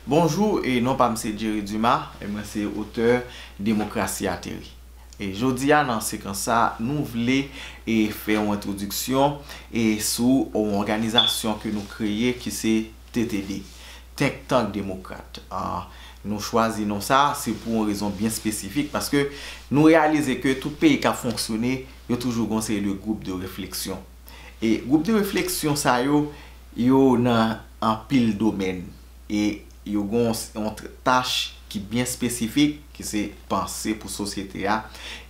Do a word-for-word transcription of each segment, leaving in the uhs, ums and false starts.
Bonjou, e non pa m se Jerry Dumas, e mwen se otè Demokrasi Ateri. E jodi a nan sekans sa, nou vle e fè yon entwodiksyon e sou yon òganizasyon ke nou kreye ki se T T D, Think Tank Demokrat. Ah, nou chwazi non sa, se pou yon rezon byen espesifik, paske nou reyalize ke tout peyi k ap fonksyone, yo toujou gon seri de gwoup de refleksyon. E gwoup de refleksyon sa yo, yo nan anpil domèn. E yo gon yon tach ki byen espesifik, ki se panse pou sosyete a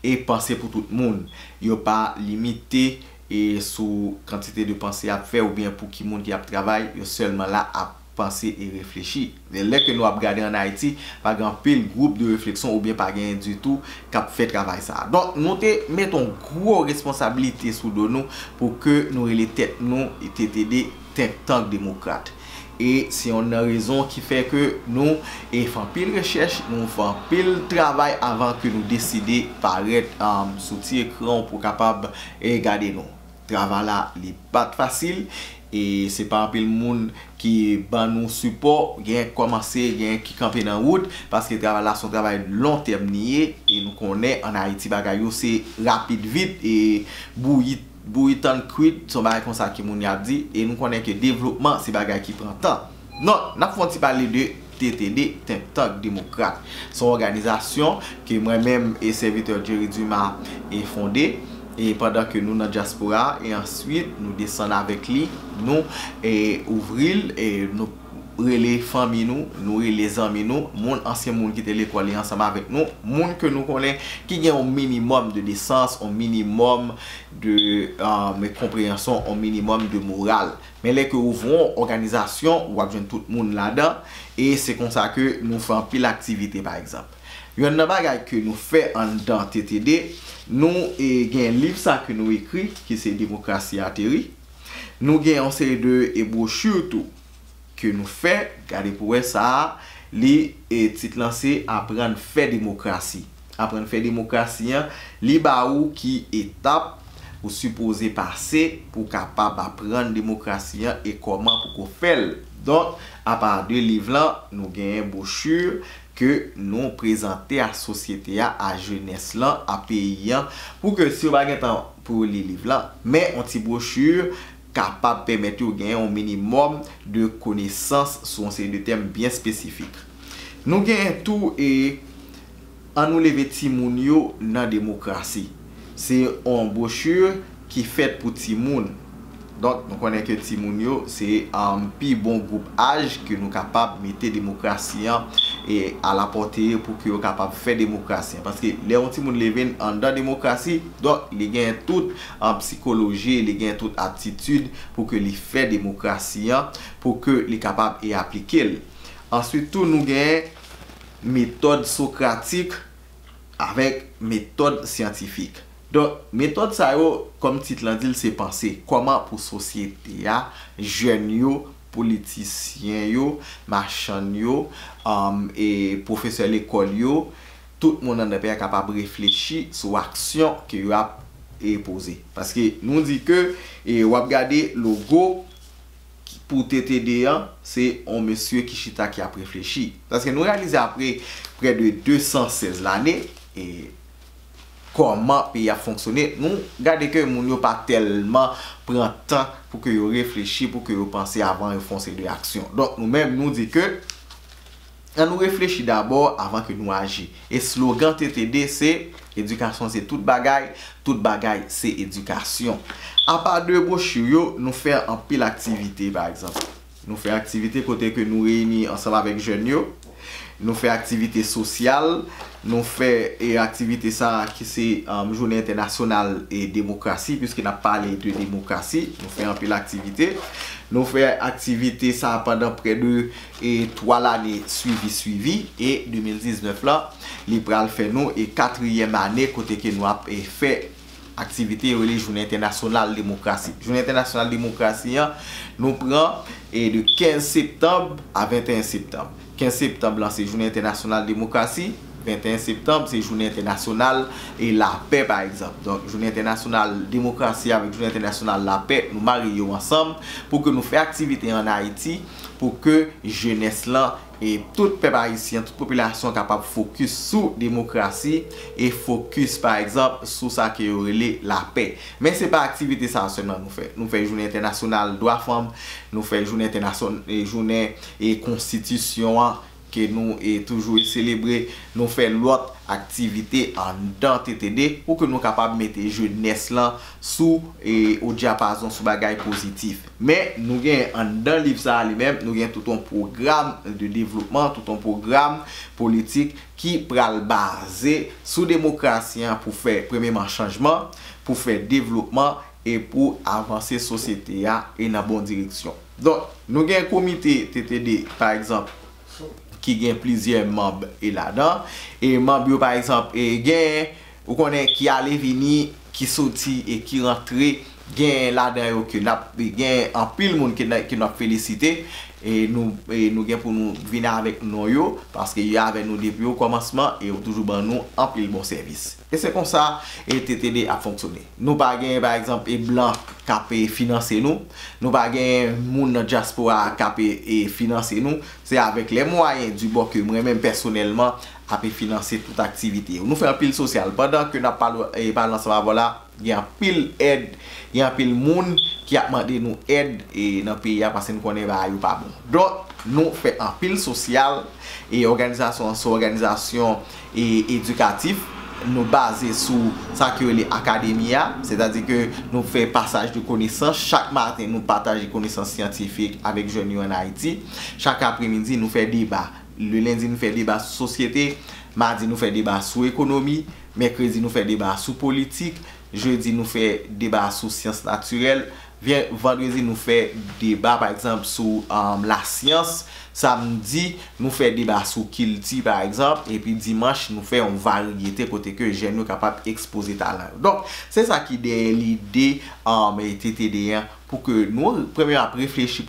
e panse pou tout moun. Yo pa limite e sou kantite de panse y ap fè oubyen pou ki moun ki ap travay, yo sèlman la ap panse e reflechi. Lè ke nou ap gade ann Ayiti, pa gen anpil gwoup de refleksyon oubyen pa genyen ditou k ap fè travay sa a. Donk, nou te met yon gwo responsablite sou do nou pou ke nou rele tèt nou T T D, Think Tank Demokrat. E se youn nan rezon ki fè ke nou e fè anpil rechèch, nou fè anpil travay avan ke nou deside parèt um, sou ti ekran pou kapab e gade nou. Travay la, li pa t fasil, e se pa anpil moun ki ban nou sipò, gen kòmanse, gen ki kanpe nan wout, paske travay la se yon travay lon tèm li ye, e nou konnen ann Ayiti bagay yo se rapid vit, e bouyi, bouyi tann kwit, se yon bagay konsa ke moun y ap di, e nou konnen ke devlopman se bagay ki pran tan. Non, n ap fè yon ti pale de T T D, Think Tank Demokrat. Se yon òganizasyon ke mwen menm e sèvitè Jerry Dumas e fonde, e pandan ke nou nan dyaspora, e answit nou desann avèk li, nou e ouvri l, e nou rele fanmi nou, nou rele zanmi nou, moun, ansyen moun ki te lekòl e ansanm avèk nou, moun ke nou konnen ki gen yon minimòm de desans, yon minimòm de um, konpreyansyon, yon minimòm de moral. Men lè ke ou voye yon òganizasyon, w ap jwenn tout moun ladan, e se konsa ke nou fè anpil aktivite, pa egzanp. Youn nan bagay ke nou fè anndan T T D, nou e, gen liv sa ke nou ekri, ki se Demokrasi Ateri. Nou gen yon seri de e, bwochi tou ke nou fè, gade pou wè sa a, li e, tit lan se Aprann fè demokrasi. Aprann fè demokrasi an, li ba ou ki etap ou sipoze pase pou w kapab aprann demokrasi an e kòman pou ko fè l. Donk, apa de liv lan, nou genyen bwochi ke nou prezante a sosyete a, a jenès lan, a peyi an, pou ke si yo pa gen tan pou yo li liv lan, men yon ti bwochi kapab pèmèt yo gen yon minimòm de konesans sou yon seri de tèm byen espesifik. Nou genyen tou e Ann nou leve timoun yo nan demokrasi. Se yon bwochi ki fèt pou timoun. Donk, nou konnen ke timoun yo se um, pi bon gwoup aj ke nou kapab mete demokrasi an e alapòte pou ke yo kapab fè demokrasi an. Paske lè yon timoun leve anndan demokrasi, donk li gen tout an sikoloji, li gen tout atitid pou ke li fè demokrasi an, pou ke li kapab e aplike l. Answit tou, nou gen metòd sokratik avèk metòd syantifik. Donk, metòd sa yo, kòm tit lan di l, se panse kòman pou sosyete a, jèn yo, politisyen yo, machann yo, um, e pwofesè lekòl yo, tout moun anndan peyi a kapab reflechi sou aksyon ke yo ap e poze. Paske nou di ke e, w ap gade logo pou T T D an, se yon mesye ki chita ki ap reflechi. Paske nou reyalize apre prè de de san sèz lane, e kòman peyi ap fonksyone, nou gade ke moun yo pa tèlman pran tan pou ke yo reflechi, pou ke yo panse avan yo fè yon seri de aksyon. Donk, nou menm, nou di ke ann nou reflechi dabò avan ke nou aji. E slogan T T D se, edikasyon se tout bagay, tout bagay se edikasyon. Apa de bwochi yo, nou fè anpil aktivite, pa egzanp. Nou fè aktivite kote ke nou reyini ansanm avèk jèn yo. Nou fè aktivite sosyal. Nou fè e, aktivite sa ki se um, Jounen Entènasyonal e Demokrasi, piske n ap pale de demokrasi. Nou fè anpil aktivite. Nou fè aktivite sa pandan prè de e, twa lane swivi swivi. E de mil diznèf la, li pral fè nou e katriyèm ane kote ke nou ap e, fè aktivite yo rele Jounen Entènasyonal Demokrasi. Jounen Entènasyonal Demokrasi an, nou pran e de kenz septanm a venteyen septanm. Kenz septanm lan se Jounen Entènasyonal Demokrasi, venteyen septanm, se jounen entènasyonal e lapè, pa egzanp. Donk, jounen entènasyonal demokrasi avèk jounen entènasyonal lapè, nou marye yo ansanm pou ke nou fè aktivite ann Ayiti, pou ke jenès lan e tout pèp ayisyen, tout popilasyon kapab fokis sou demokrasi e fokis, pa egzanp, sou sa ke yo rele lapè. Men se pa aktivite sa a sèlman nou fè. Nou fè jounen entènasyonal dwa fanm, nou fè jounen entènasyon-, e jounen e konstitisyon an, ke nou e toujou e selebre, nou fè lòt aktivite anndan T T D pou ke nou kapab mete jenès lan sou e o dyapazon, sou bagay pozitif. Men nou gen anndan liv sa a li menm, nou gen tout yon pwogram de devlopman, tout yon pwogram politik ki pral baze sou demokrasi an pou fè premyeman chanjman, pou fè devlopman e pou avanse sosyete a e nan bon direksyon. Donk, nou gen komite T T D, pa egzanp, ki gen plizyè manm e ladan. E manm yo, pa egzanp, e gen, ou konnen, ki ale vini, ki soti e ki rantre, gen ladan yo ke n ap, gen anpil moun ke n, ke n ap felisite. E nou, e nou gen pou nou vin avèk non yo, paske yo avèk nou depi o kòmansman e yo toujou ban nou anpil bon sèvis. E se konsa e T T D ap fonksyone. Nou pa gen, pa egzanp, e blan k ap e finanse nou. Nou pa gen moun nan dyaspora k ap e, e finanse nou. Se avèk les moyens du bord ke mwen menm pèsonèlman ap e finanse tout aktivite yo. Nou fè anpil sosyal. Pandan ke n ap pale, e pale ansanm avè w la, gen anpil èd, gen anpil moun ki ap mande nou èd e nan peyi a paske nou konnen bagay yo pa bon. Donk, nou fè anpil sosyal e òganizasyon an se òganizasyon e edikatif. Nou baze sou sa ki rele akademi a, sètadi ke nou fè pasaj de konesans. Chak maten, nou pataje konesans syantifik avèk jèn yo ann Ayiti. Chak apremidi, nou fè deba. Le lendi, nou fè deba sou sosyete. Madi, nou fè deba sou ekonomi. Mèkredi, nou fè deba sou politik. Jedi, nou fè deba sou syans natirèl. Vyen-, vandredi, nou fè deba, pa egzanp, sou, um, lasyans. Samdi, nou fè deba sou kilti, pa egzanp. Epi dimanch, nou fè yon varyete kote ke jèn yo kapab ekspoze talan yo. Donk, se sa ki dèyè lide, um, T T D an, pou ke nou, premye, ap reflechi